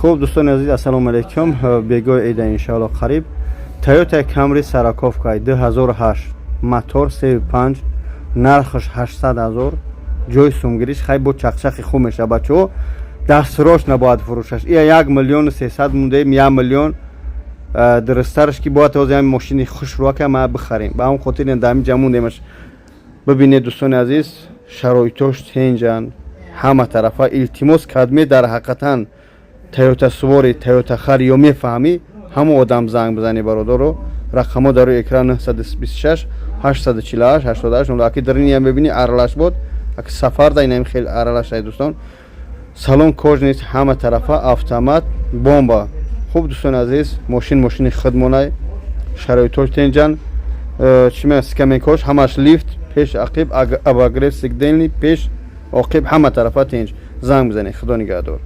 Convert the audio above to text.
Хуб, дӯстони азиз, ассалому алайкум. Бегоҳи ида, иншоалло, қариб. Тойота Камри сороковка, 2008, мотор 3,5, нархаш 800 ҳазор. Ҷои сумгириш хай бо чақчақи хуб меша, бачаҳо. Дастрош набояд фурӯшаш. Ия 1 миллиону 300 мондаем, 1 миллион. Дурусттараш ки бояд ҳозир ҳами мошини хушрӯака ма бихарем. Ба ҳамн хотир дар ҳамин ҷа мондемаш. Бибинед, дӯстони азиз, шароитош тенҷанд ҳама тарафа. Илтимос кардме, дар ҳақиқатан Тойота сувори, Тойота хари ё мефаҳмӣ, ҳамон одам занг бизанӣ, бародаро. Рақамҳо дар рӯи экран: 926 848 88. Аки дариниям бибинӣ, аралаш буд, аки сафар да инам хеле аралаш ай, дӯстон. Салон кожаный, ҳама тарафа, автомат, бомба. Хуб, дӯстони азиз, мошин мошини худмонай, шароитош тенҷан. Чӣ мега, скамейкош ҳамаш лифт, пеш, ақиб, обогрев сидений, пеш, оқиб, ҳама тарафа тенҷ. Занг бизанед, худо нигаҳдор.